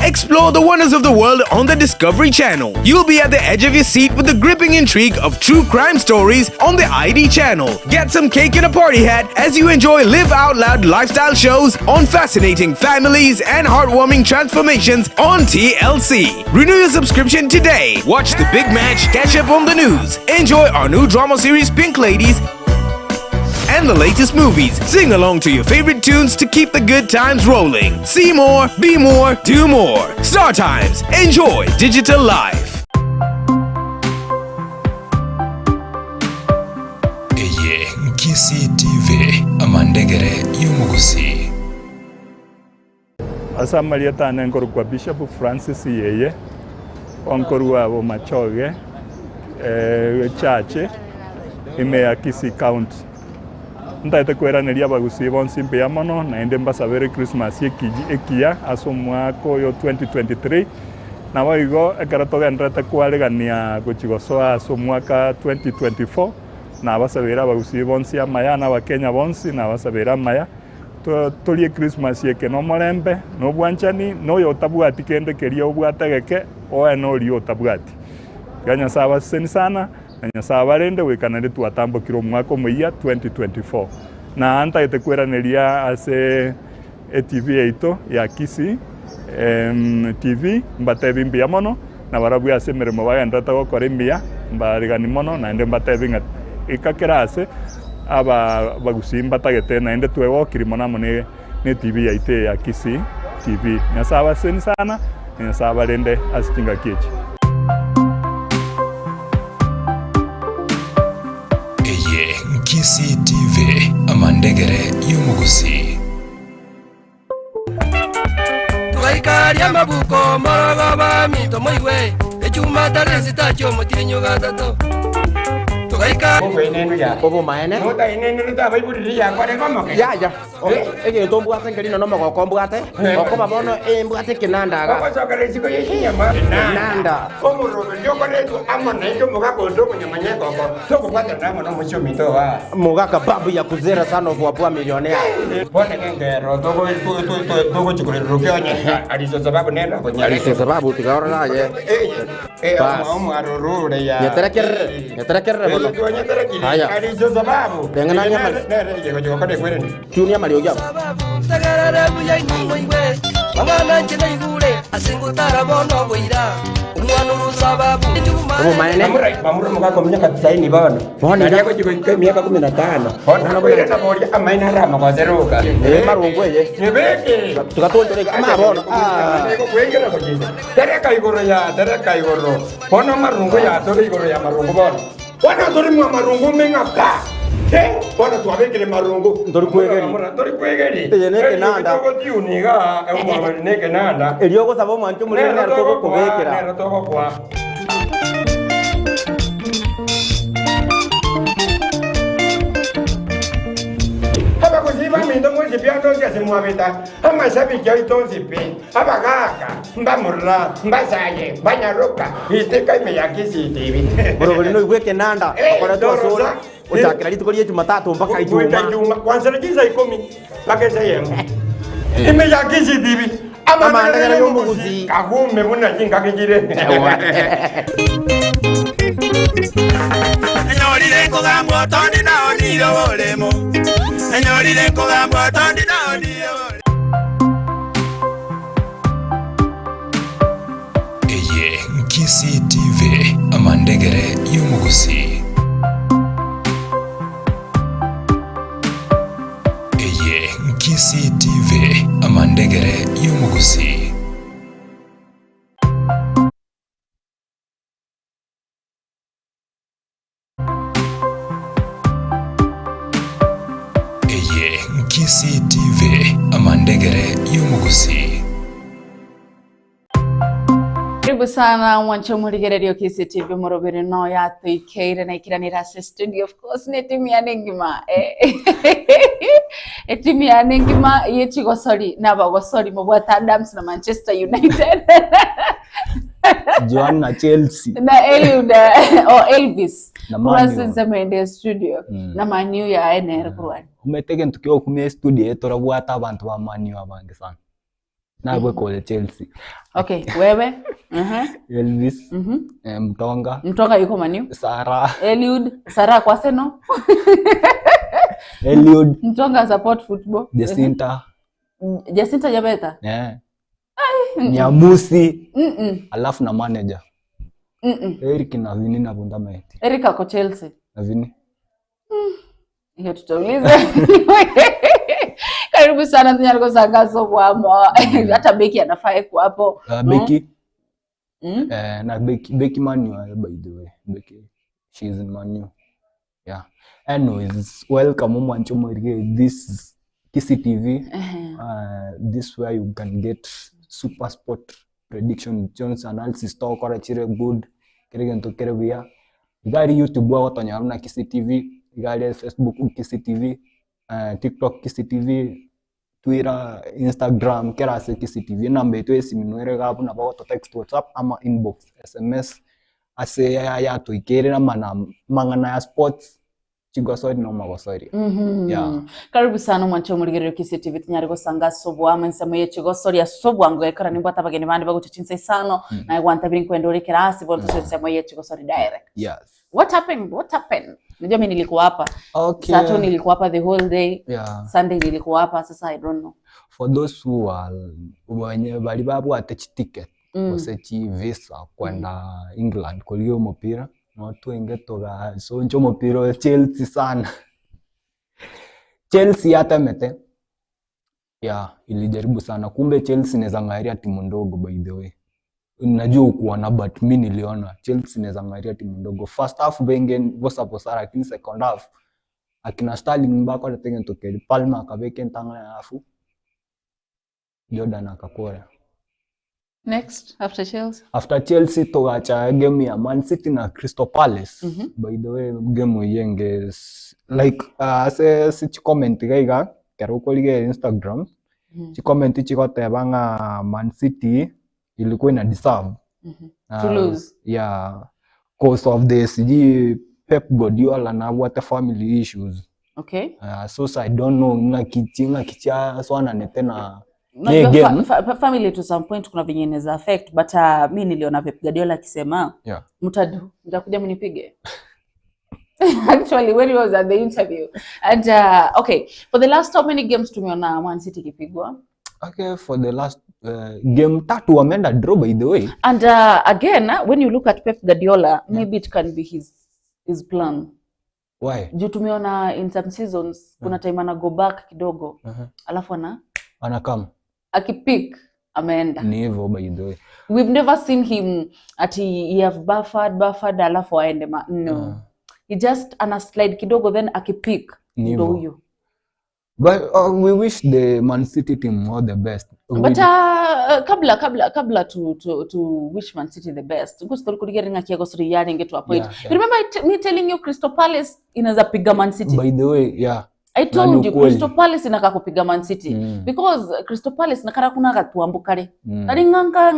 Explore the wonders of the world on the Discovery Channel. You'll be at the edge of your seat with the gripping intrigue of true crime stories on the ID Channel. Get some cake and a party hat as you enjoy Live Out Loud lifestyle shows on fascinating families and heartwarming transformations on TLC. Renew your subscription today. Watch the big match, catch up on the news, enjoy our new drama series Pink Ladies and the latest movies. Sing along to your favorite tunes to keep the good times rolling. See more, be more, do more. Star Times. Enjoy digital life. Eye Nkisi TV, amandegere y'omogusii. Ase amarieta ane nkorokwa Bishop Francis Yeye, onkorwa Bomachoge Church ime ya Kisii County. Ntagete koiraneria abagusii bonsi mbuya mono naende mbasabere Christmas ekiya ase omwaka oyo 2023. Naboigo ekero togenderete kwaregania gochi gosoa ase omwaka 2024, nabasabere abagusii bonsi amaya na abakenya bonsi nabasabere amaya. Torie Christmas eke na omorembe na obwanchani na oyo otabwati kende keria obwate geke oe na oria otabwati. Tiga Nyasaye abaseseni sana na Nyasaye abarende goika naende twatambokire omwaka omoyia 2024. Na ntagete kweraneria ase eTV yaito ya Kisii TV mbatebi mbuya mono na barabwo ase emeremo bagenderete gokora emiya mbaregani mono naende mbatebi ng'a ika kera ase aba bagusii mbatagete naende twegokiri mono amo ne TV yaito eye ya Kisii TV. Nyasaye abaseseni sana na Nyasaye abarende ase chingaki echi. Eye Nkisii TV, amandegere y'omogusii. Tugaikaria amabuko morogoba minto moigwe echuma tare sitachi omotienyo gatato tugaika Obomaene. Yaya. Egento mbwate nkerino no mogoko mbwate. Okoba bono embwate kinanda aga. Nanda. Mugaka babu ya kuzera sana obwabwa millionaire. Aliso sababu tigaora naye. Bas. Nyeterekerere, nyeterekerere bono. Haya. Denganania mali. Tunia mali ogyabo. Tagarara buya ingo igwe mangana nche naigure asingutara bono boira umwana urusababu Obomaene. Bamura mugako miaka 90 bono. Bono Nari agochika miaka 15. Bono kwira naboria amaina arama goseruka. Marungu eye. Nibeke. Tugatonjoreka ama bono. Ah. Kwengera kujisa. Tereka igoro ya, tereka igoro. Bono marungu ya, tori igoro ya marungu bono. Bono tori mwa marungu menga pa. Bono twabekire marungu. Ntori kwegeri. Ntori kwegeri. Eye neke nanda. Togotiuniga, omwa neke nanda. Erio gosaba omwancho muri naro togokobekera. Nero togokwa. Abakuziba minto mwezi pia ntonzi asimwabita amasabiki aitonzi pi abagaka mbamurra mbasaye mbanyaruka iteka ime ya Kisii TV. Borobori no igweke nanda. Okora twasora. Uchakira rituko rie Jumatatu mpaka Ijumaa. Ijumaa. Kwanza saa 10 mpaka saa 1. Ime ya Kisii TV. Amandagara y'omuguzi. Kagume buna jinga kijire. Enyorire nkugambwa otondi nawo niyo olemo. Enyorire nkugambwa otondi nawo niyo olemo. Eye Nkisii TV, amandegere y'omogusii. Eye Nkisii TV, amandegere y'omogusii. Eye Nkisii TV, amandegere y'omogusii. Karibu sana mwancho murigererio Kisii TV morobere no yatuikeire na ikiranira se studio of course ne timu ya nengima timu ya nengima yechigosori nabagosori mubwata Adams na Manchester United Joan na Chelsea na Eliud o Elvis Na Man U. Kurwa mende studio na Manu ya NR kurwa Umetege ntukio kumie studio torabwata abantu ba Man U abange sana. Na kwa Chelsea. Okay, wewe? Elvis. Mtonga. Mtonga yuko Manu. Sarah. Eliud, Sarah kwa Arsenal. Eliud. Mtonga support football. Jacinta. Jacinta Jabeta. Yeah. Nyamusi. Alafu na manager. Eric na Vini na Bundameti. Eric ako Chelsea. Na Vini. Hiyo tutauliza. Karibu sana tunyariko sangazo kwa hata beki anafaa kuwa hapo. Beki. Na Becky Manu, by the way. Becky, she's in Manu. Yeah. Anyways, welcome Mwancho. This is Kisii TV. This where you can get super sport prediction, Jones analysis, talk or chire good, kere to kere via. Igari YouTube wa watanyaruna Kisii TV, igari Facebook Kisii TV, TikTok Kisii TV, Twitter, Instagram, kera ase Kisii TV. Namba yetu esiminwere gabu na bago text WhatsApp ama inbox SMS ase ya tuikere na mana mangana ya sports chigosori no magosori. Yeah. Karibu sana mwancho muligerero Kisii TV tinyariko sangaso bwa nsamo ye chigosori ya sobwango ekara ningwa tabageni bandi baguchinse sano na igwanta biri kwendore kerasi bonto nsamo ye chigosori direct. Yes. What happened? What happened? Unajua mimi nilikuwa hapa. Okay. Saturday nilikuwa hapa the whole day. Yeah. Sunday nilikuwa hapa, sasa I don't know. For those who are wenye bali babu atach ticket osechi visa kwenda England kulio mpira na watu wengi toka so ncho mpira Chelsea sana. Chelsea hata mete. Yeah, ilijaribu sana. Kumbe Chelsea inaweza ngairia timu ndogo by the way. Najua kuona but mimi niliona Chelsea inaweza ngairia timu ndogo. First half Wenger was posara, lakini second half akina Sterling mbako atatenge tokeli Palmer akabeke ntanga alafu Jordan akakora. Next after Chelsea. After Chelsea togacha game ya Man City na Crystal Palace. By the way game yenge like ase si comment gaiga kero kolige Instagram. Chi comment chikoteba nga Man City ilikuwa ina deserve to lose. Yeah, cause of the CG Pep Guardiola na what the family issues. Okay. So I don't know na kichinga kicha swana ne tena game. Family to some point kuna venye inaweza affect but mimi niliona Pep Guardiola akisema yeah, mtadu mtakuja mnipige. Actually when he was at the interview and okay, for the last how many games tumeona Man City ikipigwa? Okay, for the last game tatu wameenda draw by the way. And again, when you look at Pep Guardiola, maybe it can be his plan. Why? Juu tumeona in some seasons kuna time ana go back kidogo. Alafu ana come. Akipick ameenda. Ni hivyo by the way. We've never seen him at he have buffered alafu aende no. He just ana slide kidogo then akipick ndio huyo. But we wish the Man City team all the best. But kabla to wish Man City the best. To a point. Yeah. You remember me telling you Crystal Palace inaweza piga Man City? By the way, yeah. I told you Crystal Palace inaka kupiga Man City. Because Crystal Palace nakara kuna katuambukare. Nari nganga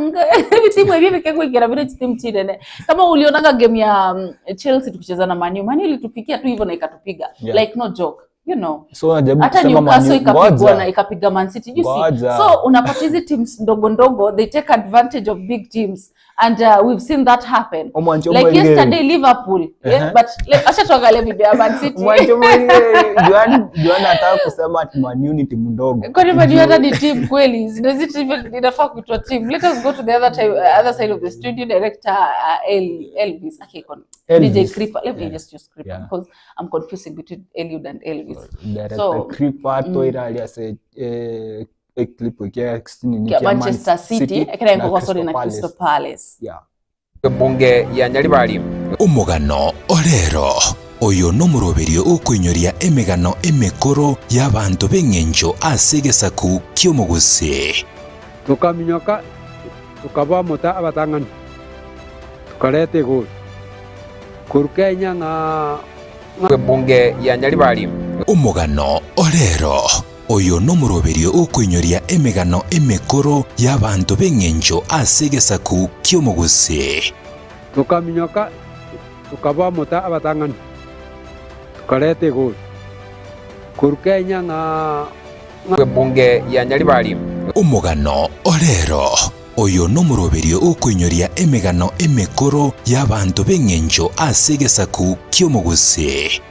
timu hivi kegwigera vile timu chine. Kama ulionanga game ya Chelsea tukicheza na Man U, Man U ilitupikia tu hivyo na ikatupiga. Yeah. Like no joke. You know. So hata Newcastle ikapigwa na ikapiga Man City, you see. So unapata hizi teams ndogo ndogo, they take advantage of big teams and we've seen that happen. Like yesterday Liverpool, yeah, but acha tuangalie video ya Man City. Juan anataka kusema ati Man U ni timu ndogo. Kwani Man U hata ni team kweli? Ndio inafaa kuitwa team. Let us go to the other time, other side of the studio. Director Elvis. Okay, DJ Creeper. Let me just use Creeper because I'm confusing between Eliud and Elvis. Director so, Creeper toira aliase clip ya Manchester City na Crystal Palace. Yeah. Bunge ya Nyaribari umugano orero oyo nomuroberio ukwinyoria emigano emikoro y'abantu b'engenjo asegesaku ky'omugusi tukaminyoka tukabamota abatangani tukarete gol kurukenya nga bunge ya Nyaribari umugano orero oyo nomuroberio ukwinyoria emigano emikoro y'abantu b'engenjo asegesaku ky'omugusi tukaminyoka tukabamota abatangani tukarete gol kurukenya nga bunge ya Nyaribari Omogano orero oyo nomoroberio okoinyoria emegano emekoro y'abanto b'eng'encho ase egesaku ki'omogusii.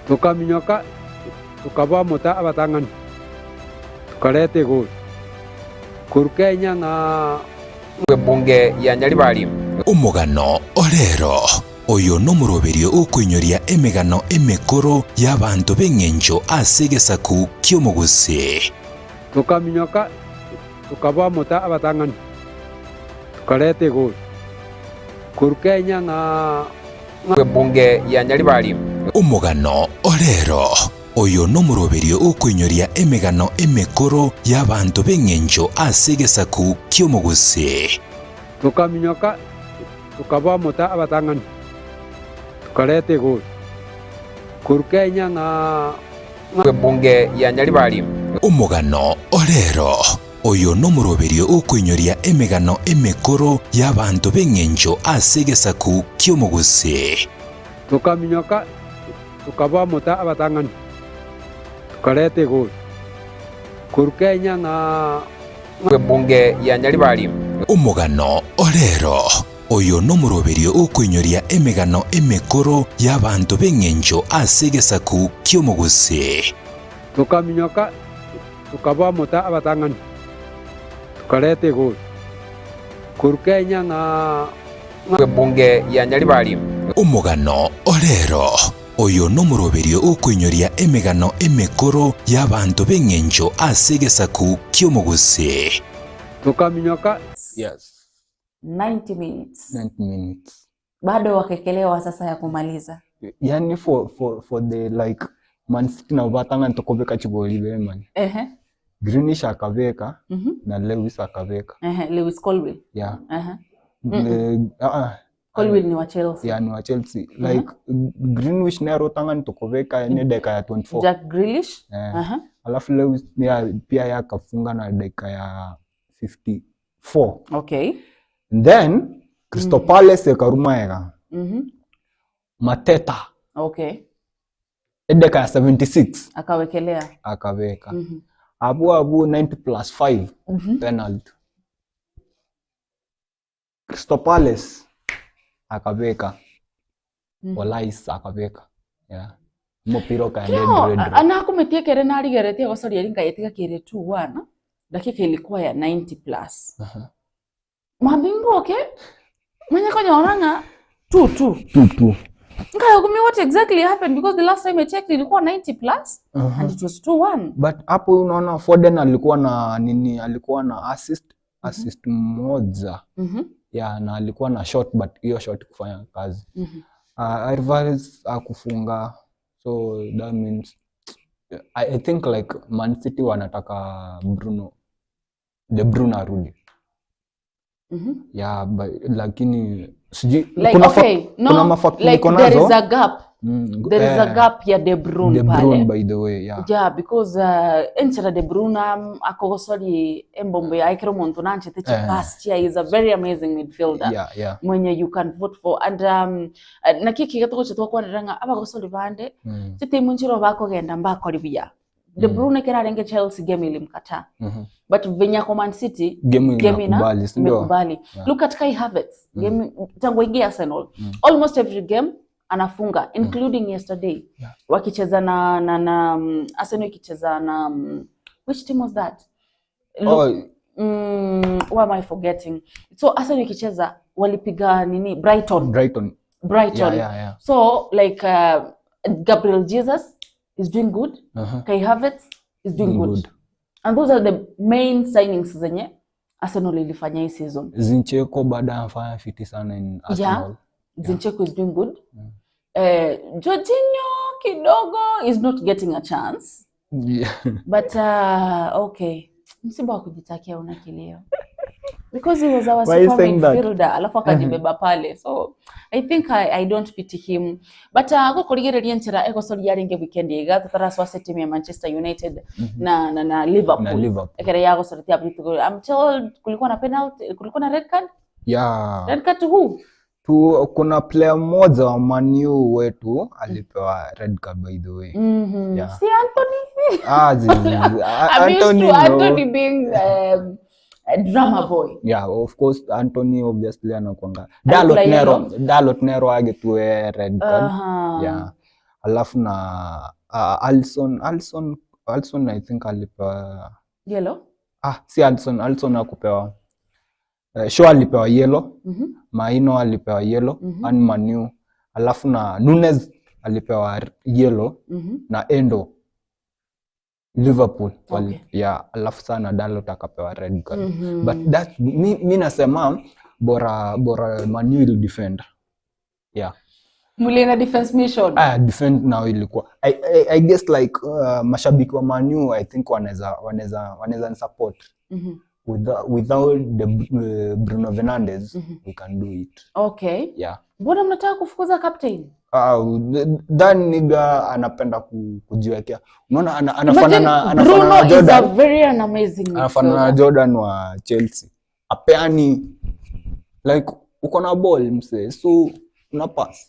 Tukaminyoka tukabamota abatang'ani tukareta egori korukenya ng'a bunge ya Nyaribari. Omogano orero oyo nomoroberio okoinyoria emegano emekoro y'abanto b'eng'encho ase egesaku ki'omogusii. Tukaminyoka tukabamota abatang'ani tukareta egori korukenya ng'a bunge ya Nyaribari. Omogano orero oyo nomoroberio okoinyoria emegano emekoro y'abanto b'eng'encho ase egesaku ki'omogusii. Tukaminyoka tukabamota abatang'ani tukareta egori korukenya ng'a bunge ya Nyaribari. Omogano orero oyo nomoroberio okoinyoria emegano emekoro y'abanto b'eng'encho ase egesaku ki'omogusii. Tukaminyoka tukabamota abatang'ani tukareta egori korukenya ng'a bunge ya Nyaribari. Omogano orero oyo nomoroberio okoinyoria emegano emekoro y'abanto b'eng'encho ase egesaku ki'omogusii. Tukaminyoka tukabamota abatang'ani tukareta egori korukenya ng'a bunge ya Nyaribari. Omogano orero oyo nomoroberio okoinyoria emegano emekoro y'abanto b'eng'encho ase egesaku ki'omogusii. Tukaminyoka. Yes. 90 minutes. 90 minutes. Bado wakekelewa sasa ya kumaliza. Yani for the like Man City na batanga tokobeka chigoli be man. Ehe. Greenish akabeka na Lewis akabeka. Ehe, Lewis Colwill. Yeah. Ehe. Colwill ni wa Chelsea. Yeah, ni wa Chelsea. Like Greenwich na rotanga ntokobeka ni dakika ya 24. Jack Grealish. Alafu Lewis pia yakafunga na dakika ya 54. Okay. And then Crystal Palace ekaruma ega. Mateta. Okay. Dakika ya 76 akawekelea. Akaweka. Abu 90 plus 5 penalty. Crystal Palace akaweka. Olais akaweka. Yeah. Mopiro kaende no, anakumetie kere na aligeretie gocoria ringa yetika kere 2-1 dakika ilikuwa ya 90 plus. Mabingu okay. Mwenye konya oranga 2-2. 2-2. Nkayo kumi what exactly happened because the last time I checked ilikuwa 90 plus and it was 2-1. But hapo unaona Foden alikuwa na nini, alikuwa na assist moja. Yeah, na alikuwa na shot but hiyo shot kufanya kazi. Alvarez akufunga, so that means I think like Man City wanataka Bruno De Bruyne arudi. Yeah, but lakini sijui like, kuna okay, no, kuna mafact like niko there nazo. is a gap. There is a gap ya De Bruyne De pale. Bruyne by the way, yeah. Yeah, because enchera De Bruyne akogosori embombo ya ekero muntu nanche teche pass chia is a very amazing midfielder. Yeah, yeah. Mwenye you can vote for and na kiki gatogoche twakwaniranga abagosori bande chitimu nchiro bakogenda mbakori bia. De Bruyne kera renge Chelsea game ilimkataa. But venya kwa Man City game inakubali, si ndio? Imekubali. Yeah. Look at Kai Havertz. Game tangu ingia Arsenal. Almost every game anafunga including yesterday. Yeah. Wakicheza na Arsenal ikicheza na which team was that? Look, why am I forgetting? So Arsenal ikicheza walipiga nini? Brighton. Brighton. Yeah. So like Gabriel Jesus is doing good. Kai Havertz is doing good. And those are the main signings zenye Arsenal ilifanya hii season. Zinchenko baada anafanya fiti sana in Arsenal. Yeah. Zinchenko is doing good. Jorginho kidogo is not getting a chance. Yeah. But okay. Msiba wa kujitakia una kilio. Because he was our super midfielder, alafu akajibeba pale. So I think I don't pity him. But gukurigereria nchira egosori yaringe weekend iga tutaraswa timu ya Manchester United na Liverpool. Na Liverpool. Ekere yago sorti abrito. I'm told kulikuwa na penalty, kulikuwa na red card? Yeah. Red card to who? Kuna player mmoja wa Man U wetu alipewa red card by the way. Yeah. Si Anthony Ah, I'm used Anthony, to no. Anthony being a drama boy. Yeah, of course Anthony obviously anakuanga. Alikula Dalot Nero, yellow. Dalot Nero agetue red card. Yeah. Alafu na Alisson I think alipewa Yellow. Si Alisson, Alisson hakupewa. Shaw alipewa yellow. Maino alipewa yellow and Manu. Alafu na Nunes alipewa yellow na Endo Liverpool. Okay. Yeah, alafu sana Dalot akapewa red card. But that mi nasema bora Manu will defend. Yeah. Mulienda defense mission. Defend now ilikuwa. I guess like mashabiki wa Manu I think wanaweza support. Without the Bruno Fernandes we can do it. Okay. Yeah. Mbona mnataka kufukuza captain? That nigga anapenda kujiwekea. Unaona anafanana Bruno Jordan. Is a very an amazing midfielder. Anafanana Jordan wa Chelsea. Apeani like uko na ball mse, so una pass.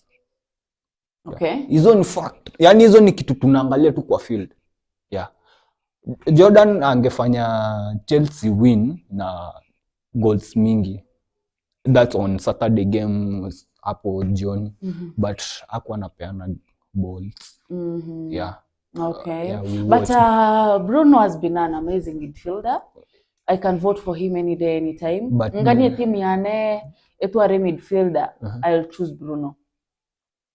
Okay. Hizo ni fact. Yaani hizo ni kitu tunaangalia tu kwa field. Yeah. Jordan angefanya Chelsea win na goals mingi. That's on Saturday game hapo jioni. But hakuwa anapeana balls. Yeah. Okay. Yeah, but Bruno has been an amazing midfielder. I can vote for him any day, anytime. But ngani team yane etware midfielder, I'll choose Bruno.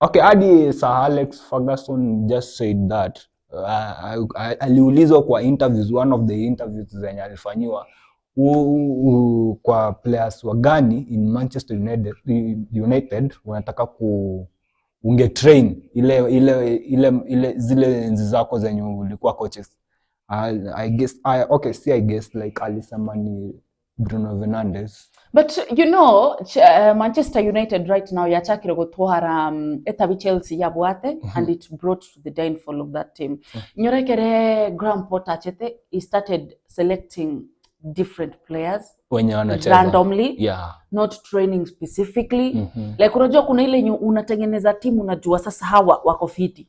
Okay, hadi Sir Alex Ferguson just said that. Aliulizwa kwa interviews, one of the interviews zenye alifanyiwa kwa players wa gani in Manchester United wanataka unge train ile zile enzi zako zenye ulikuwa coaches. I guess like alisema ni Bruno Fernandes. But you know, Manchester United right now yachakire gutwara etabi Chelsea yabwate and it brought to the downfall of that team. Nyorekere Graham Potter achete, he started selecting different players wenye wanacheza randomly, yeah, not training specifically. Like unajua kuna ile unatengeneza timu unajua sasa hawa wako fiti.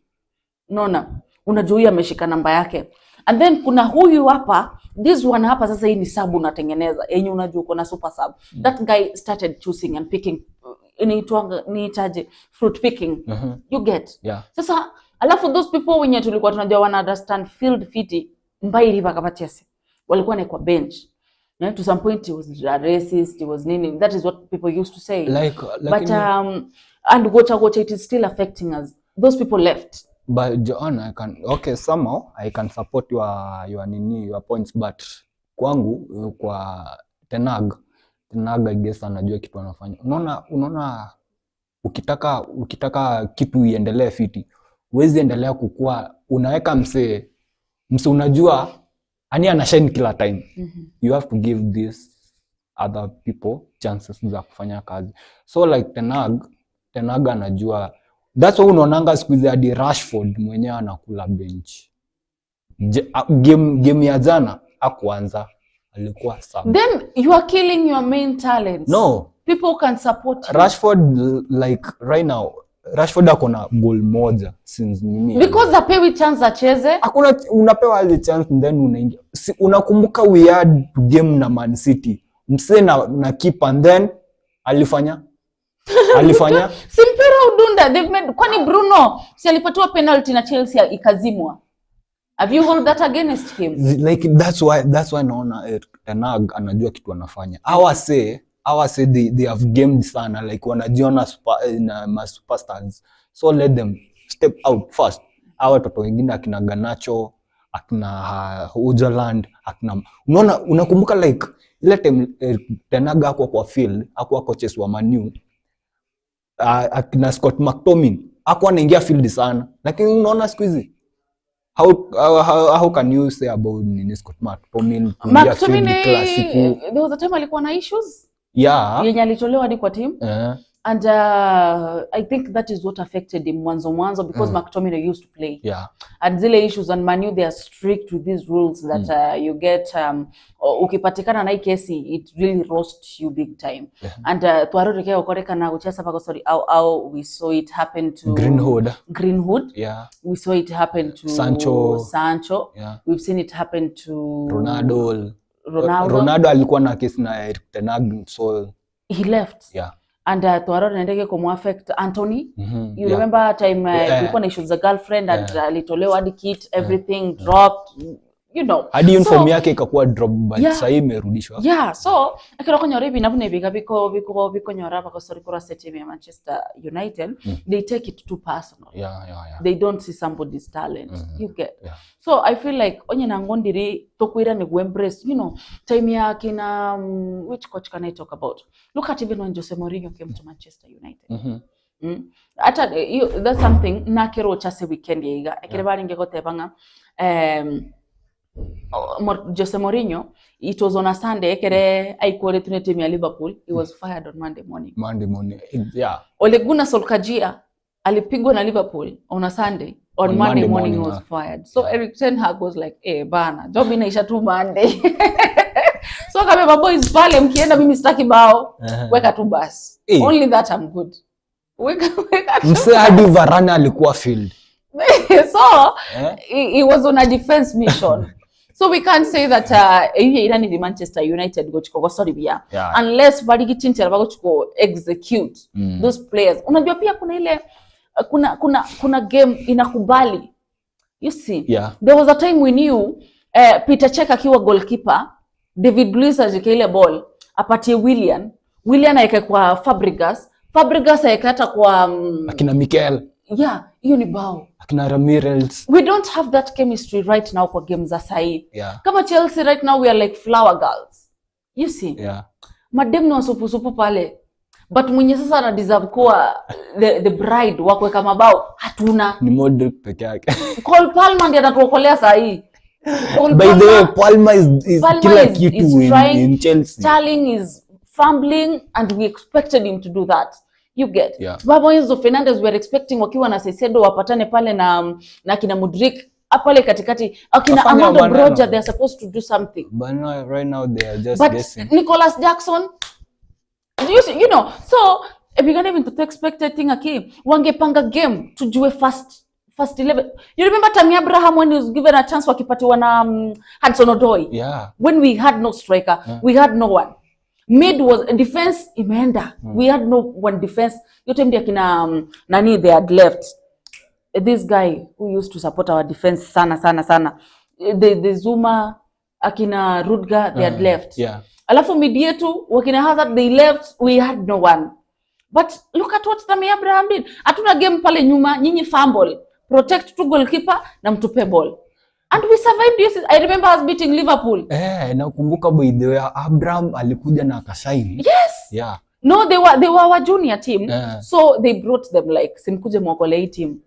Unaona? Unajua huyu ameshika namba yake. And then kuna huyu hapa, this one hapa sasa hii ni sub unatengeneza yenye unajua uko na super sub. That guy started choosing and picking, niitaje, fruit picking. You get? Yeah. Sasa alafu those people wenye tulikuwa tunajua wana understand field fiti mbairi bakapatiase walikuwa na kwa bench. Yeah, to some point he was a racist, he was nini. That is what people used to say. Like but and gocha it is still affecting us. Those people left. But John, I can somehow I can support your points, but kwangu kwa Ten Hag I guess anajua kitu anafanya. Unaona ukitaka kitu iendelee fiti, huwezi endelea kukua unaweka mse unajua ani ana shine kila time. You have to give these other people chances za kufanya kazi. So like Ten Hag anajua. That's why unaonanga siku hizi hadi Rashford mwenyewe anakula bench. Game ya jana hakuanza, alikuwa sub. Then you are killing your main talents. No. People can support you. Rashford like right now, Rashford akona goal moja since nini. Because apewi chance acheze. Hakuna, unapewa ile chance then unaingia. Si, unakumbuka we had game na Man City. Mse na keeper and then alifanya Si mpira udunda. They've made, kwani Bruno si alipatiwa penalty na Chelsea ikazimwa? Have you hold that against him? Like that's why naona Ten Hag anajua kitu anafanya. Hawa say they have gamed sana, like wanajiona na superstars. So let them step out first. Hawa watoto wengine akina Garnacho, akina Haaland, akina unaona, unakumbuka like ile time Ten Hag hakuwa kwa field, hakuwa coaches wa Man U. Akina Scott McTominay hakuwa anaingia field sana, lakini unaona siku hizi how can you say about nini Scott McTominay kuingia field classic? There was a time alikuwa na issues. Yeah. Yenye alitolewa hadi kwa team. And I think that is what affected him mwanzo mwanzo because McTominay used to play. And zile issues and Manu, they are strict with these rules that you get ukipatikana na hii kesi, it really roasts you big time. And twaroreke okorekana guchesa pako sorry au we saw it happen to Greenwood. Greenwood. We saw it happen to Sancho. Sancho. We've seen it happen to Ronaldo. Ronaldo. Ronaldo alikuwa na kesi na Erik ten Hag, so he left. And twarora nendeke kumu affect Anthony. You remember time kulikuwa na issues za girlfriend and alitolewa hadi kit, everything dropped, you know. Hadi uniform So, yake ikakuwa drop, but sasa hii imerudishwa. Yeah, so ekero konyora ebina buna ebiga biko biko bikonyora bakosori korwa ase team ya Manchester United, they take it too personal. They don't see somebody's talent. You get. So I feel like onye nangondiri tokwira ni embrace, you know, time ya kina which coach can I talk about? Look at even when Jose Mourinho came to Manchester United. Ata that's something nakero chase weekend yeiga. Ekere baringe gotebanga Jose Mourinho, it was on a Sunday, ekere aikore tune team ya Liverpool, he was fired on Monday morning. Monday morning. Yeah. Ole Gunnar Solskjaer alipigwa na Liverpool on a Sunday. On Monday morning he was fired. So Eric ten Hag was like, eh bana, job inaisha tu Monday. So akabeba boys pale, mkienda mimi sitaki bao. Weka tu basi. Only that I'm good. Weka tu. Mse hadi Varane alikuwa field. So he was on a defense mission. So we can't say that irani ni Manchester United gochiko sorry bia. Unless baligitintera bagochiko execute those players. Unajua pia kuna ile kuna game inakubali. You see. There was a time we knew Peter Cech akiwa goalkeeper, David Luiz ajike ile ball, apatie Willian, Willian aeke kwa Fabregas, Fabregas aeke hata kwa akina Mikel. Yeah, hiyo ni bao. Akina Ramirez. We don't have that chemistry right now kwa game za sahi. Kama Chelsea right now we are like flower girls. You see? Madem ni wasupusupu pale. But mwenye sasa ana deserve kuwa the bride wa kuweka mabao hatuna. Ni Modric peke yake. Cole Palmer ndiye anatuokolea sahi. By the way, Palmer is kila kitu in Chelsea. Sterling is fumbling and we expected him to do that. You get. Babo Enzo Fernandez we are expecting wakiwa na Caicedo wapatane pale na kina Mudrik pale katikati. Akina Amanda Broja, they are supposed to do something. But no, right now they are just guessing. Nicholas Jackson, you know, so if you're gonna even to expect a thing aki wangepanga game tujue first 11. You remember Tammy Abraham when he was given a chance wakipatiwa na Hudson Odoi? Yeah. When we had no striker, we had no one. Mid was defense imeenda. We had no one defense. Yote ndiye kina nani they had left. This guy who used to support our defense sana sana sana. The Zuma akina Rudger they had left. Yeah. Alafu mid yetu wakina Hazard they left, we had no one. But look at what Tammy Abraham did. Hatuna game pale nyuma, nyinyi fumble. Protect two goalkeeper na mtupe ball. And we survived this. I remember us beating Liverpool. Nakumbuka by the way Abraham alikuja na akasign. Yes. Yeah. No, they were our junior team. So they brought them like simkuje mwokole team.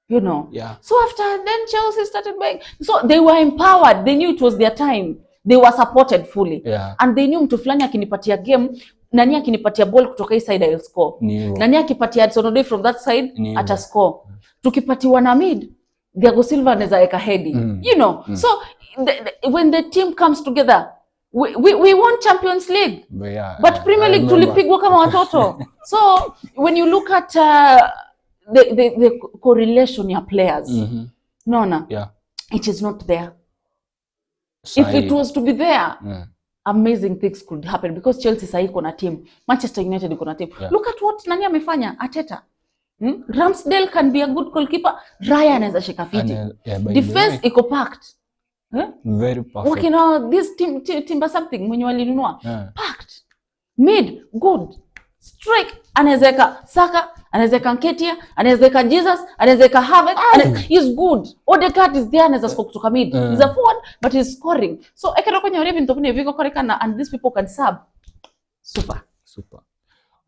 You know. Yeah. So after then Chelsea started buying. So they were empowered. They knew it was their time. They were supported fully. Yeah. And they knew mtu fulani akinipatia game, nani akinipatia ball kutoka hii side I'll score. Nani akipatia Hudson Odoi from that side ata score. Tukipatiwa na mid, Thiago Silva anaweza eka heady. You know. So when the team comes together, we won Champions League. But, yeah, but Premier League tulipigwa kama watoto. So when you look at the correlation ya players, no, yeah, it is not there. If it was to be there, amazing things could happen because Chelsea sahi iko na team, Manchester United iko na team. Look at what nani amefanya Arteta. Ramsdale can be a good goalkeeper. Raya anaweza shika fiti. Defense iko packed. Very perfect. Wakina this team Timber something mwenye walinunua. Packed. Mid good. Strike anaweza Saka, anaweza Nketia, anaweza Jesus, anaweza Havertz, he's good. Odegaard is there, anaweza score kutoka mid. He's a forward but he's scoring. So ekero kwenye orebi ntopune viko korekana and these people can sub. Super. Super.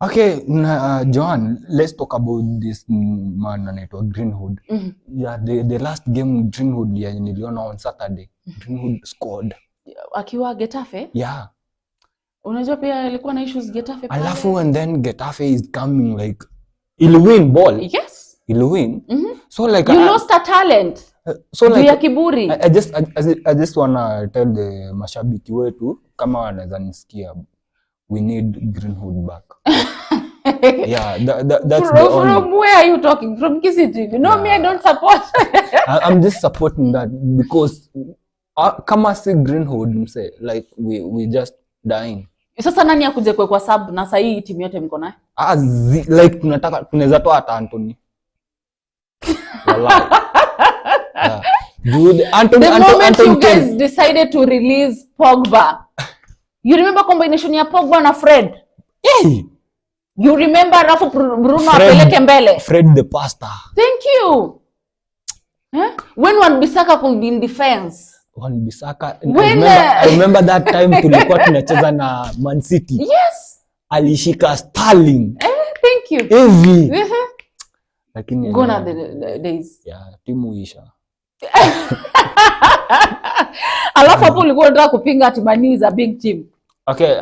Okay, John, let's talk about this man anaitwa Greenwood. Yeah, the last game Greenwood ya niliona on Saturday. Greenwood scored. Akiwa Getafe? Yeah. Unajua pia alikuwa na issues Getafe pale. Alafu and then Getafe is coming like iliwin ball. Yes. Iliwin. So like You lost a talent. So Juu like ya kiburi. I just wanna tell the mashabiki wetu, kama wanaweza nisikia, we need Greenwood back. Yeah, that's the only From where are you talking? From Kisii? You know me, I don't support. I'm just supporting that because kama si Greenwood, mse, like we just dying. Sasa nani akuje kuwekwa sub na sahii timu yote mko nayo? Ah, like tunataka, tunaweza toa hata Anthony. Wallahi. Yeah. Dude, Anthony, The Anthony, moment Anthony you guys came. Decided to release Pogba, you remember combination ya Pogba na Fred? Hey! You remember alafu Bruno Fred- apeleke mbele? Fred the pastor. Thank you. Eh? When Wan Bissaka could be in defense. Wan Bissaka. I remember that time tulikuwa tunacheza na Man City. Yes. Alishika Sterling Eh, thank you. hivi. Lakini Gone are the days. Yeah, timu isha. Alafu hapo ulikuwa unataka kupinga ati Man U is a big team. Okay,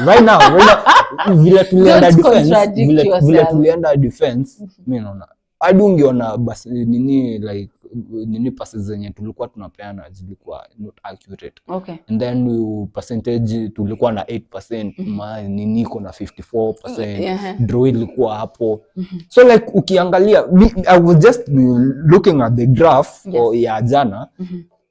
right now, vile tulienda Don't defense, contradict vile yourself. Tulienda defense, mi naona hadi ungeona basi nini, like nini, passes zenye tulikuwa tunapeana zilikuwa not accurate. And then we, percentage tulikuwa na 8%, ma nini iko na 54%, draw ilikuwa hapo. So like ukiangalia, I was just looking at the graph ya jana,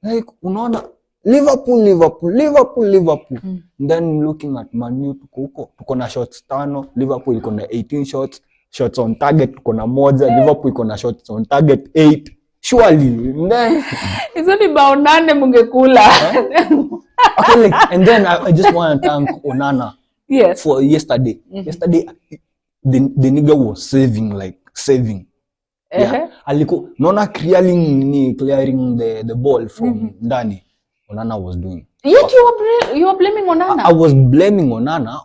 like unaona Liverpool, Liverpool, Liverpool, Liverpool. Then looking at Man U, tuko huko, tuko na shots tano, Liverpool iko na 18 shots, shots on target tuko na moja, Liverpool iko na shots on target 8. Surely. Then Hizo ni bao nane mungekula. Okay, like, and then I just want to thank Onana for yesterday. Yesterday the nigga was saving, like saving. Yeah. Aliku naona clearing nini, clearing the ball from ndani. Onana was doing. Yet you were blaming Onana. I was blaming Onana.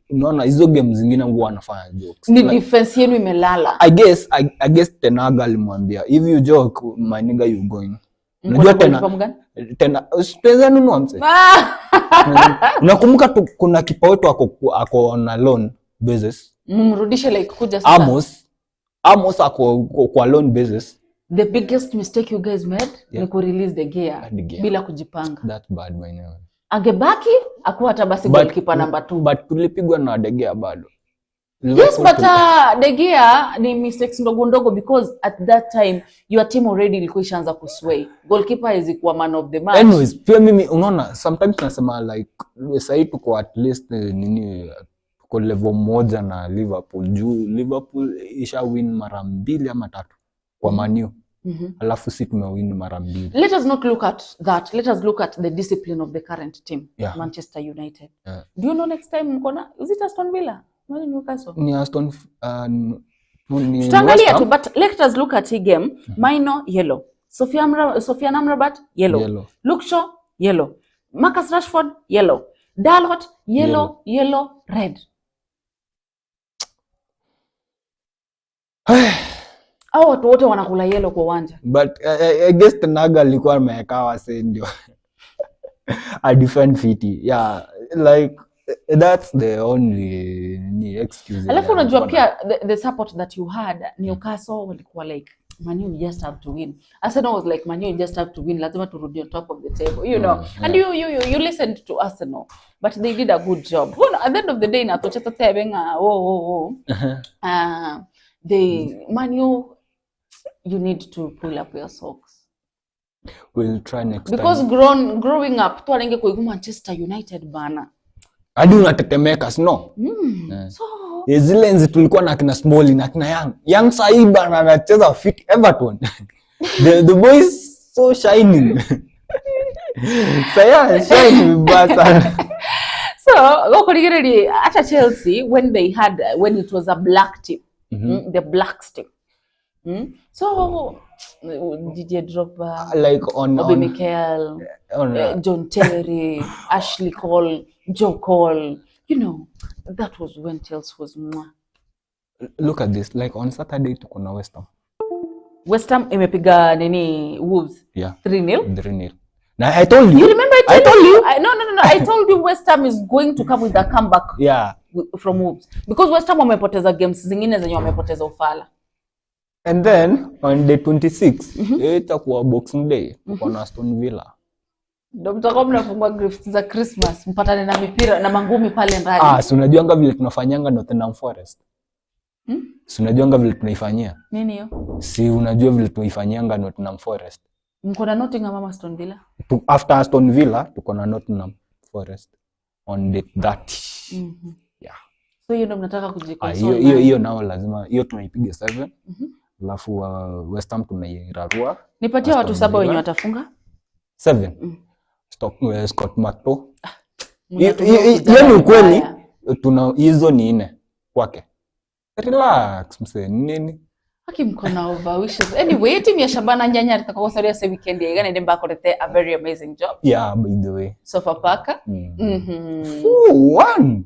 Unaona hizo game zingine huwa anafanya jokes. Ni Like, defense yenu imelala. I guess Ten Hag alimwambia, "If you joke, my nigga, you going." Mko Unajua na tena goalkeeper mgani? Tena tunaweza nunua, mse. Ah! Nakumbuka tu kuna kipa wetu ako on a loan basis. Mrudishe, like kuja sasa. Amos ako kwa loan basis. The biggest mistake you guys made ni kurelease De Gea De Gea. Bila kujipanga. That bad by now. Angebaki akuwa hata basi goalkeeper number 2. But tulipigwa na De Gea bado. Yes, Liverpool but De Gea ni mistakes ndogo ndogo because at that time your team already ilikuwa ishaanza kusway. Goalkeeper hawezi kuwa man of the match. Anyways, pia mimi unaona sometimes nasema like sahii tuko at least nini, tuko level moja na Liverpool, juu Liverpool isha win mara mbili ama tatu kwa Man U, alafu si tumewin mara mbili. Let us not look at that. Let us look at the discipline of the current team, Manchester United. Do you know next time mko na, is it Aston Villa? Ama Newcastle? Ni Aston, ni Tutaangalia West Ham. tu, but let us look at hii game. Mainoo, yellow. Sofian Amrabat, yellow. Yellow. Luke Shaw, yellow. Marcus Rashford, yellow. Dalot, yellow, yellow, red. Hao watu wote wanakula yellow kwa uwanja. But I guess Ten Hag alikuwa ameweka wase ndio a defend fiti. Yeah, like that's the only ni excuse. Alafu yenye unajua alikuwa na- pia the support that you had, Newcastle walikuwa like, "Man U, you just have to win." Arsenal was like, "Man U, you just have to win. Lazima turudi on top of the table." And you listened to Arsenal, but they did a good job. Well, at the end of the day, natocha totebe nga oh. They Man U, you need to pull up your socks. We'll try next Because time. Growing up twarenge kuigu Manchester United bana. Hadi unatetemeka, sino? So Zile enzi tulikuwa na akina Smalling na akina Young. Young sahii bana anacheza fit Everton. The boy is so shining. Sahii anashine vibaya sana. So gokurigereria hata Chelsea when they had, when it was a black team, the blacks team, So Didier Drogba, Like on Obi on, Mikel, on John Terry, Ashley Cole, Joe Cole, that was when Chelsea was mwah. Look at this, like on Saturday tuko na West Ham. West Ham imepiga nini, Wolves, Yeah. 3-0. 3-0. Na I told you You remember I told you. No. I told you West Ham is going to come with a comeback. Yeah. From Wolves. Because West Ham wamepoteza games zingine zenye wamepoteza ufala. And then on the 26th, itakuwa Boxing Day, tuko na Aston Villa. Ndio mtakuwa mnafungua gifts za Christmas, mpatane na mipira na mangumi pale ndani. Si unajuanga vile tunafanyanga Nottingham Forest. Si unajuanga vile tunaifanyia? Nini hiyo? Si unajua vile tunaifanyianga Nottingham Forest. Mko na Nottingham ama Aston Villa? After Aston Villa tuko na Nottingham Forest on the 30. Yeah. So hiyo ndio mnataka kujikonsole. Hiyo nao lazima hiyo tunaipiga 7. Alafu West Ham tunairarua. Nipatie watu 7 wenye watafunga? 7. Scott McTominay. Hiyo ni ukweli. Tuna hizo ni 4 kwake. Relax mse nini? Haki mko na over wishes. Anyway, team ya Shabana Nyanya itakuwa saria se weekend ya igana ndemba akorete a very amazing job. Yeah, by the way. Sofapaka. 4-1.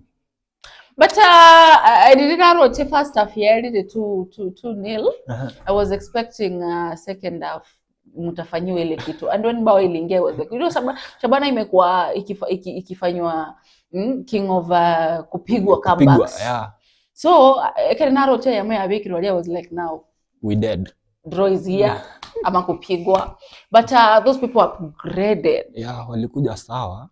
But I didn't know first half here did 2-0. I was expecting second half mtafanyiwa ile kitu. And when bao iliingia was like, you know, Shabana imekuwa ikifanywa king of kupigwa comebacks. Yeah. So Ekenaro che ya mwe abiki I was like, now we dead. Draw is here ama kupigwa. But those people upgraded. Yeah, walikuja sawa.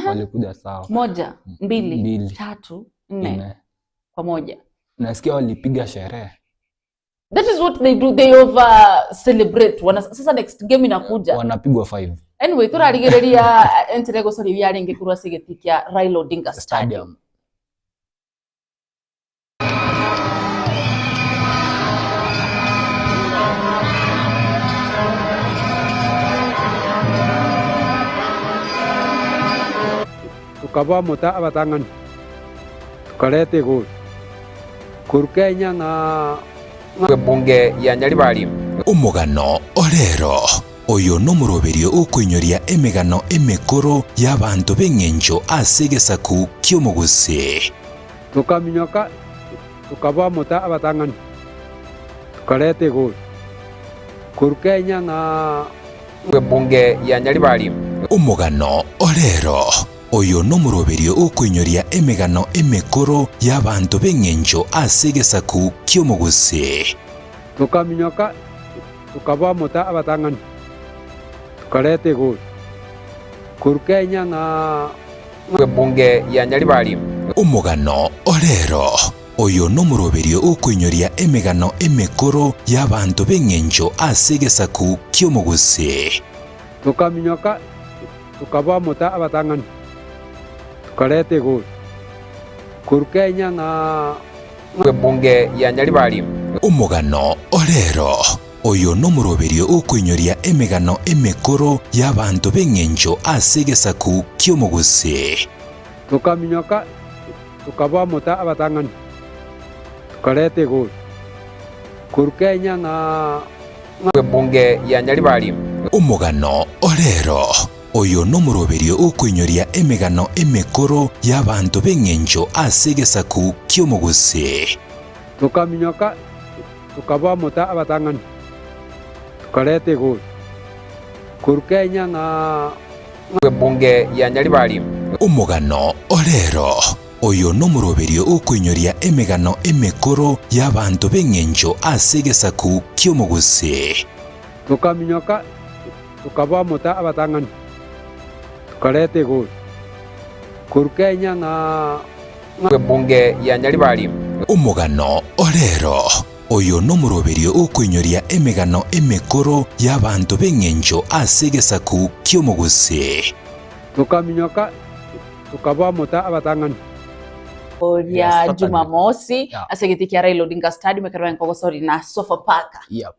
Walikuja sawa. 1, 2, 3, 4 kwa 1. Nasikia walipiga sherehe. That is what they do. They over celebrate. Sasa next game inakuja. Wanapigwa 5. Anyway, turarigereria enterego sori yaringe kurwa sigetikia Raila Odinga Stadium. Tukaba muta abatangani tukalete gol kurukenya na bunge ya Nyaribari. Umugano orero oyo nomoroberio ukwinyoria emigano emikoro y'abantu b'engencho ase egesaku ki'omoguse. Tukaminyoka tukaba muta abatangani tukalete gol kurukenya na bunge ya Nyaribari. Umugano orero oyo nomoroberio ukwinyoria emigano emikoro y'abantu b'engencho ase egesaku ki'omoguse. Tukaminyoka tukaba muta abatangani tukalete gol kurukenya na bunge ya Nyaribari. Umugano orero oyo nomoroberio ukwinyoria emigano emikoro y'abantu b'engencho ase egesaku ki'omoguse. Tukaminyoka tukaba muta abatangani tukalete gol kurukenya na bunge ya Nyaribari. Umugano orero oyo nomoroberio ukwinyoria emigano emikoro y'abantu b'engencho ase egesaku ki'omoguse. Tukaminyoka tukaba muta abatangani tukalete gol kurukenya na bunge ya Nyaribari. Umugano orero oyo nomoroberio ukwinyoria emigano emikoro y'abantu b'engencho ase egesaku ki'omoguse. Tukaminyoka tukaba muta abatangani tukalete gol kurukenya na bunge ya Nyaribari. Umugano orero oyo nomoroberio ukwinyoria emigano emikoro y'abantu b'engencho ase egesaku ki'omoguse. Tukaminyoka tukaba muta abatangani tukalete gol kurukenya na bunge ya Nyaribari. Umugano orero oyo nomoroberio ukwinyoria emigano emikoro y'abantu b'engencho ase egesaku ki'omoguse. Tukaminyoka tukaba muta abatangani ya Jumamosi ase getikia Raila Odinga Stadium ekarwa nkogosori na Sofapaka. Yep.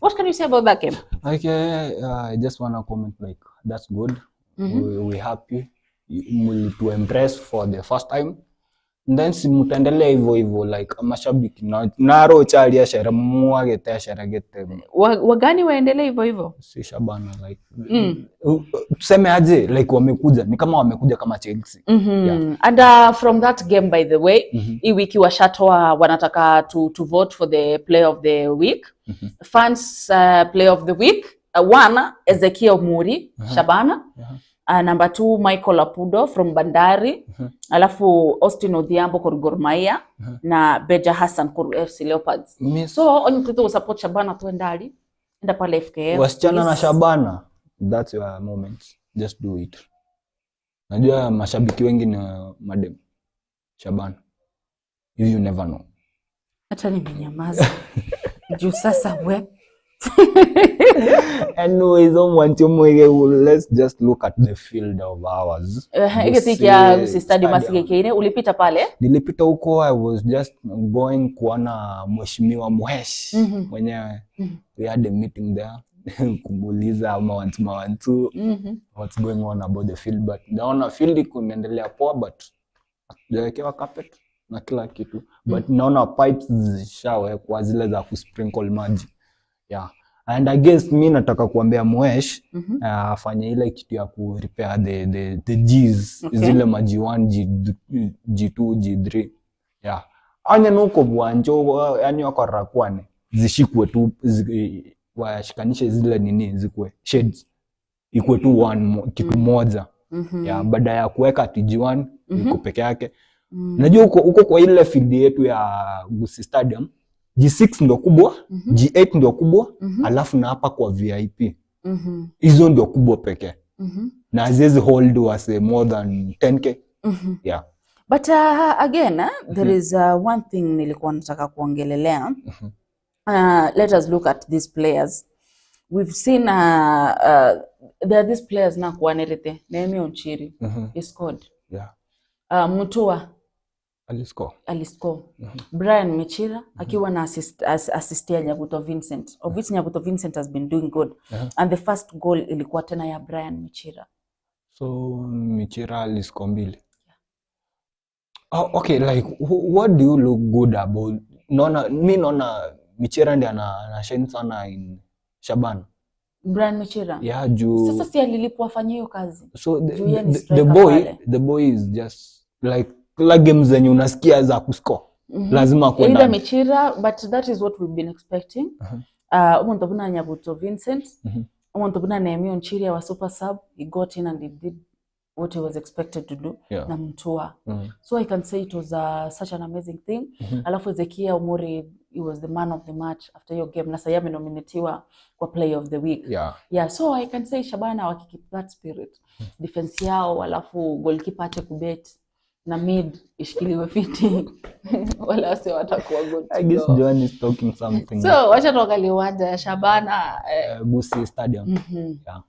What can you say about that game? Okay, I just wanna comment like that's good. We happy to impress for the first time. And then si mutaendelea hivyo hivyo like mashabiki na naro chalia shere mwagete shere gete. Wagani waendelee hivyo hivyo? Si Shabana like tuseme aje like wamekuja ni kama wamekuja kama Chelsea. Yeah. And from that game by the way, hii wiki washatoa wanataka to vote for the player of the week. Fans player of the week One, Ezekiel Muri, Shabana. Number 2, Michael Apudo from Bandari. Alafu Austin Odhiambo kor Gor Mahia na Beja Hassan kor FC Leopards. So onye mtoto support Shabana tuendali. Enda pale FKF. Wasichana na Shabana, that's your moment. Just do it. Najua mashabiki wengi ni madem Shabana. You never know. Hata nimenyamaza. Juu sasa we. Anyways, let's just look at the field of ours. Ulipita pale? Nilipita huko, I was just going kuona Mheshimiwa Mhesh mwenyewe. We had a meeting there. Kumuuliza mawantu what's going on about the field, but naona field iko imeendelea poa, but hatujawekewa carpet na kila kitu, but naona pipes zishawekwa zile za kusprinkle maji. Yeah. And I guess mi nataka kuambia Mhesh afanye ile kitu ya ku repair the G's. Okay. Zile ma G1, G2, G3. Yeah. Anya nuko bwanjo, yani wako rakwane zishikwe tu, washikanishe zile nini zikwe shades ikwe tu one kitu moja. Yeah, baada ya kuweka TG1 iko peke yake. Najua uko kwa ile field yetu ya Gusii Stadium, G6 ndio kubwa, G8 ndio kubwa, alafu na hapa kwa VIP. Hizo ndio kubwa pekee. Na haziwezi hold was more than 10k. Yeah. But again, there is one thing nilikuwa nataka kuongelelea. Let us look at these players. We've seen there are these players na kuanerete. Naomi Onchiri he scored. Yeah. Mutua aliscore. Brian Michira akiwa na assistia Nyabuto Vincent. Of which Nyabuto Vincent has been doing good. And the first goal ilikuwa tena ya Brian Michira. So Michira aliscore mbili. Oh, okay, like what do you look good about? Naona mi naona Michira ndiye ana shine sana in Shabana. Brian Michira. Yeah, juu. Sasa si alilipwa afanye hiyo kazi. So the boy is just like games zenye unasikia za kuscore. Lazima kwenda. Either Michira, but that is what we've been expecting. Umuntu buna Nyabuto Vincent, umuntu buna Naomi Onchiri wa super sub, he got in and he did what he was expected to do. Yeah. Na Mtua. So I can say it was such an amazing thing. Alafu Ezekiel Omori, he was the man of the match after your game. Na sasa amenominatiwa kwa player of the week. Yeah. Yeah, so I can say Shabana wakikeep that spirit. Defense yao, alafu goalkeeper ache kubet na mid ishikiliwe fiti. Wala wase watakuwa good. I guess John is talking something. So wacha tuangalie uwanja ya Shabana Gusii Stadium. Yeah.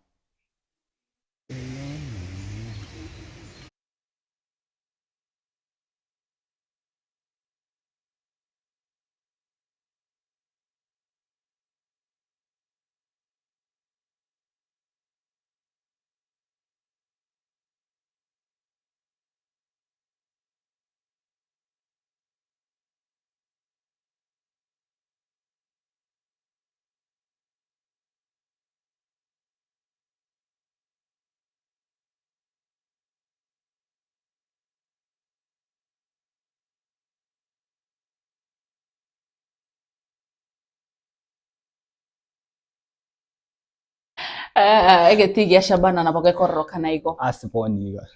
Egetigia Shabana na bogekororoka na igo asiponiga.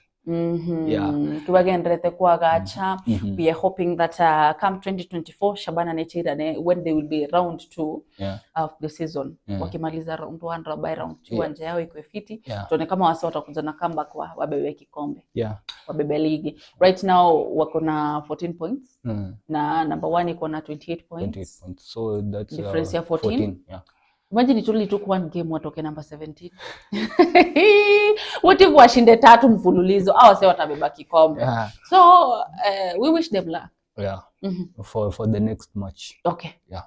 Yeah. Kiwagenderete kwagacha. We are hoping that come 2024 Shabana nechirane when they will be round 2 of the season. Wakimaliza round 1 by round 2 anja yao iko fiti. Tuone kama wasa watakuja na comeback wabebe kikombe. Wabebe ligi. Right now wako na 14 points. Na number 1 iko na 28 points. 28 points. So that's difference ya 14. Yeah. Imagine it only took one game watoke number 17. What if washinde 3 mfululizo? Hao wase watabeba kikombe. Yeah. So we wish them luck. Yeah. For the next match. Okay. Yeah.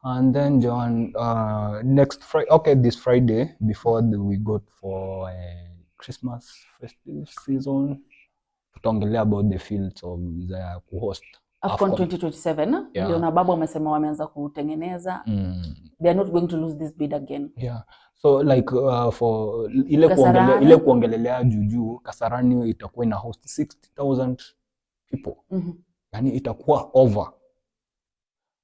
And then John, next Friday, okay, this Friday before we go for Christmas festive season, tutaongelea about the fields of the host AFCON 2027. Yeah. Ndio na babu amesema wameanza kutengeneza. They are not going to lose this bid again. Yeah. So like for ile kuongelelea juju, Kasarani itakuwa ina host 60,000 people. Yani itakuwa over.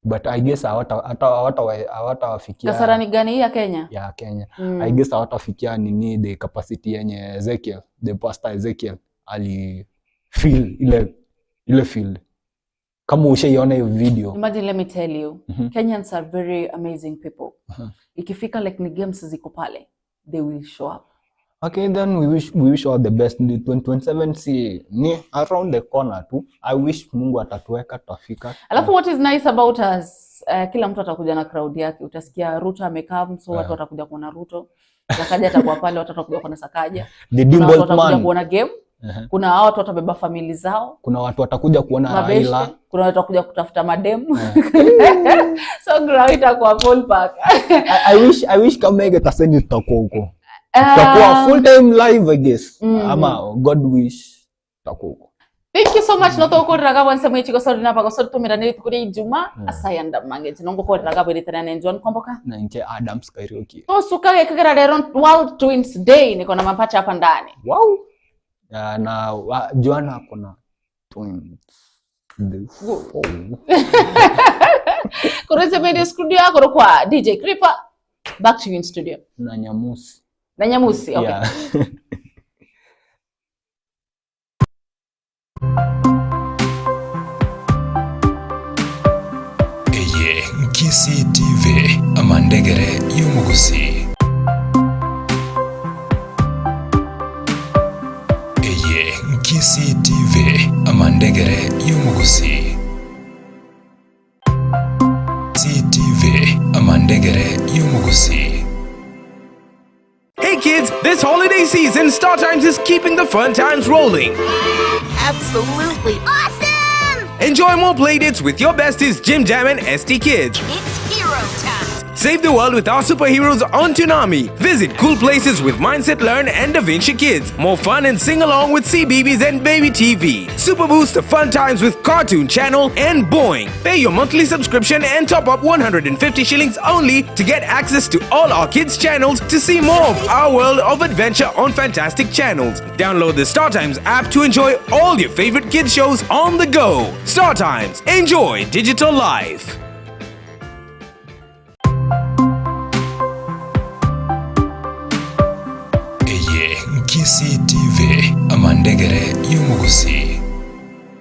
But I guess hawatawafikia. Kasarani gani hii ya Kenya? Ya Kenya. I guess hawatafikia nini, the capacity yenye Ezekiel, the pastor Ezekiel ali feel ile feel. Kama ushaiona hiyo video. Imagine, let me tell you, Kenyans are very amazing people. Ikifika like ni games ziko pale, they will show up. Okay, then we wish all the best. 2027 si ni around the corner tu. I wish Mungu atatuweka tutafika. Alafu what is nice about us, kila mtu atakuja na crowd yake. Utasikia Ruto amekaa, so watu watakuja kuona Ruto. Sakaja atakuwa pale, watu watakuja kuona Sakaja. The Kuna watu Dimbolt watakuja man. kuona game. Kuna watu watabeba famili zao. Kuna watu watakuja kuona Mabeshte. Raila. Kuna watu watakuja kutafuta mademu. So ground itakuwa full pack. I wish kama ingetaseni tutakuwa huko. Tutakuwa full time live, I guess. Ama God wish tutakuwa huko. Thank you so much. Notokoreraga bonse mwichiko sori na bago sori tumira niri tukuri Ijuma asayanda mange tinongo koreraga bwiri tena John Kwamboka na nche Adams Kariuki. Tosuka kegera lero World Twins Day, niko na mapacha hapa ndani. Wow. Na Joanna kuna twins. Kureze media studio yako kwa DJ Creeper. Back to you in studio. Na Nyamusi. Na Nyamusi, okay. Yeah. Eye Kisii TV amandegere y'omugusi. Eye Kisii TV amandegere y'omugusi. CTV amandegere y'omugusi. Hey kids, this holiday season, StarTimes is keeping the fun times rolling. Absolutely awesome! Enjoy more playdates with your besties Jim Jam and ST Kids. It's hero time! Save the world with our superheroes on Toonami. Visit cool places with Mindset Learn and Da Vinci Kids. More fun and sing along with CBeebies and Baby TV. Super boost the fun times with Cartoon Channel and Boing. Pay your monthly subscription and top up 150 shillings only to get access to all our kids' channels to see more of our world of adventure on fantastic channels. Download the StarTimes app to enjoy all your favorite kids shows on the go. StarTimes, enjoy digital life. Kisii TV amandegere y'omugusi.